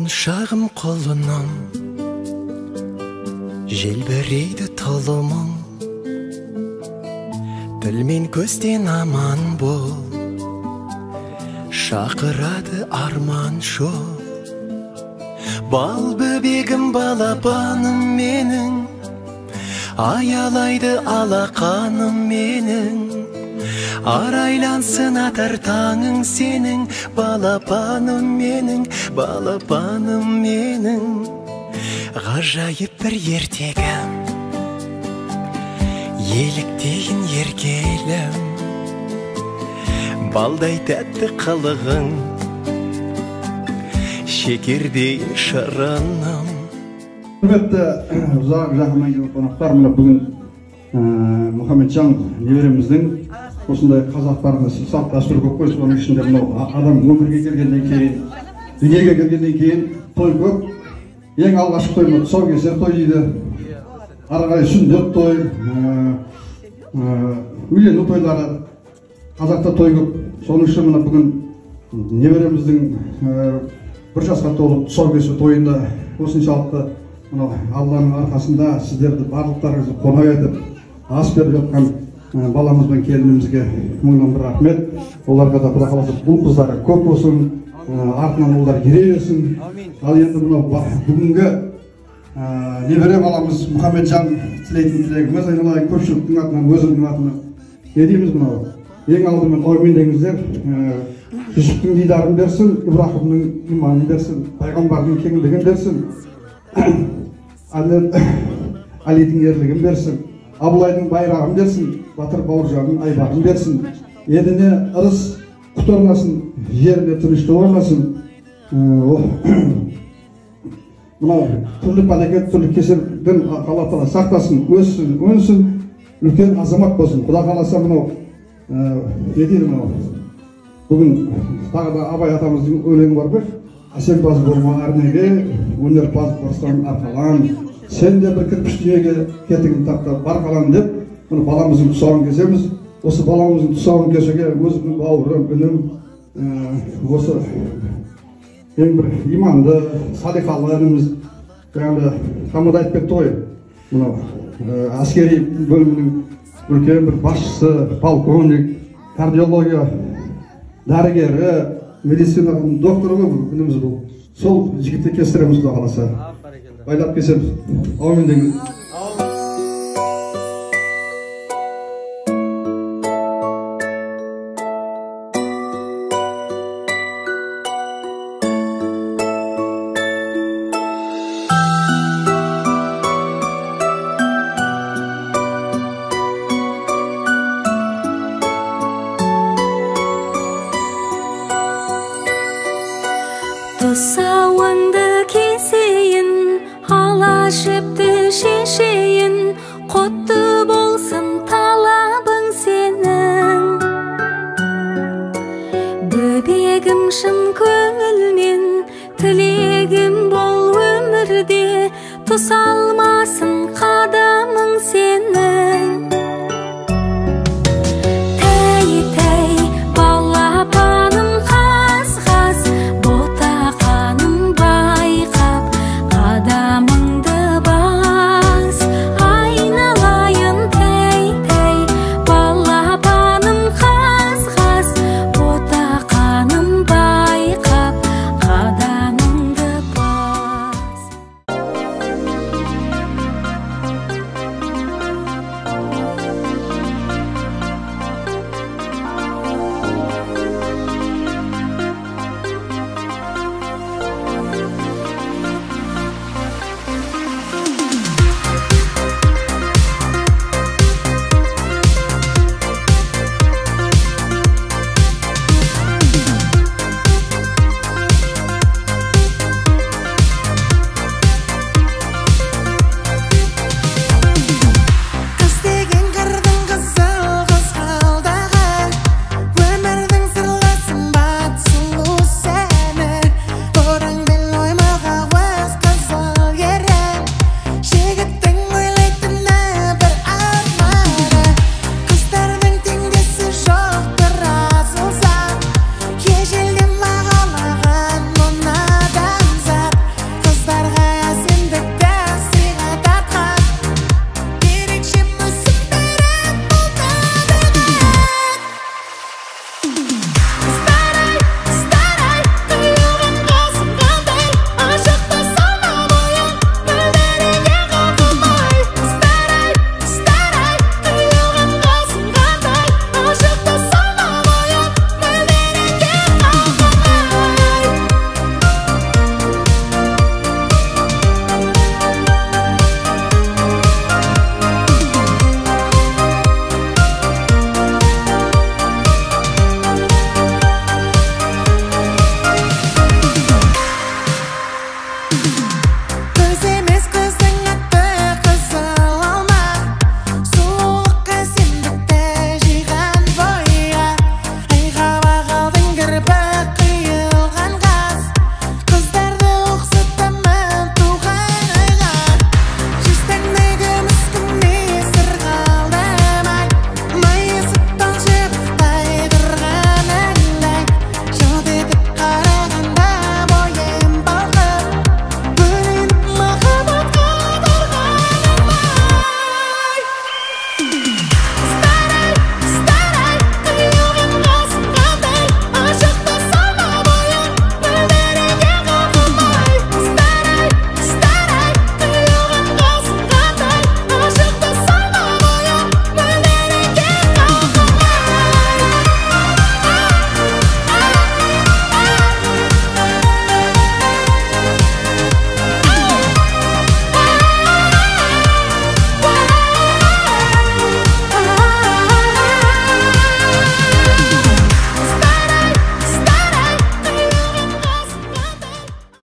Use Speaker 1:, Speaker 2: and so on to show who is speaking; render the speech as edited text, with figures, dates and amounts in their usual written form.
Speaker 1: Құлыншағым құлыным, желбірейді тұлымың, тіл мен көзден аман бол, шақырады арман жол. Бал бөбегім балапаным менің, аялайды алақаным менің. Арайлансын атар таңың сенің, балапаным менің, балапаным менің. Ғажайып бір ертегім, еліктейін еркелім, балдай тәтті қылығың, шекердей шырыным.
Speaker 2: Құрметті ұзақ жақыннан келген қонақтар, мына бүгін Мұхамеджан немереміздің осындай қазақтардың салт дәстүрі көп қой, соның ішінде мынау адам өмірге келгеннен кейін, дүниеге келгеннен кейін той көп. Ең алғашқы той мына тұсаукесер той дейді, ары қарай сүндет той, үйлену тойлары, қазақта той көп. Соның ішінде мына бүгін немереміздің бір жасқа толып тұсаукесер тойында осыншалықты мынау Алланың арқасында сіздерді барлықтарыңызды қонақ етіп ас беріп жатқан баламыз бен келінімізге мыңнан бір рахмет. Оларға да Құдай қаласа ұл қыздары көп болсын, артынан ұлдар ере берсін. Ал енді мынау бүгінгі немере баламыз Мұхамеджан тілейтін тілегіміз, айналайын көпшіліктің атынан, өзімнің атынан не дейміз, мынау ең алдымен әумин деңіздер. Жүсіптің дидарын берсін, Ибраһимнің иманын берсін, пайғамбардың кеңлігін берсін, Әлидің ерлігін берсін, Абылайдың байрағын берсін, батыр Бауыржанның айбағын берсін, еліне ырыс құт орнасын, жеріне тыныштық орнасын. Мынау түрлі пәлекет, түрлі кеселден Алла тағала сақтасын, өссін, өнсін, үлкен азамат болсын. Құда қаласа мынау не дейді, мынау бүгін тағы да Абай атамыздың өлеңі бар ғой, әсемпаз болма әрнеге, өнерпаз болсаң арқалан, сен де бір кірпіш дүниеге кетігін тап та бар қалан деп мына баламыздың тұсауын кесеміз. Осы баламыздың тұсауын кесуге өзімнің бауырым, інім, осы ең бір иманды, салиқалы ініміз, жаңағы тамада айтып кетті ғой, мынау әскери бөлімінің үлкен бір басшысы, полковник, кардиология дәрігері, медицина докторы ғой ініміз бұл. Сол жігітті кестіреміз, Құдай қаласа. Байлап кесеміз. Әумин деңіз.
Speaker 3: Тұсауыңды кесейін, ала жіпті шешейін, құтты болсын талабың сенің. Бөбегім шын көңілмен, тілегім бол өмірде, тұсалмасын қадамың сенің.